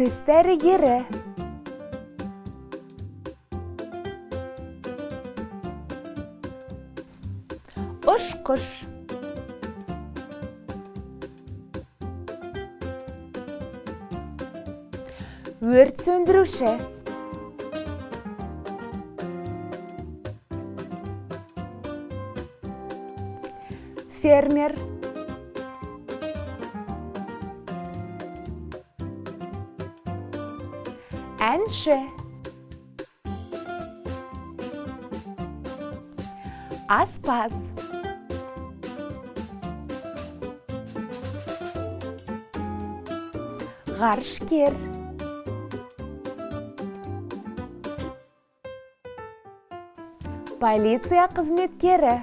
Тіс дәрігері. Ұшқыш. Өрт сөндіруші. Фермер. Әнші. Аспаз. Ғарышкер. Полиция қызметкері.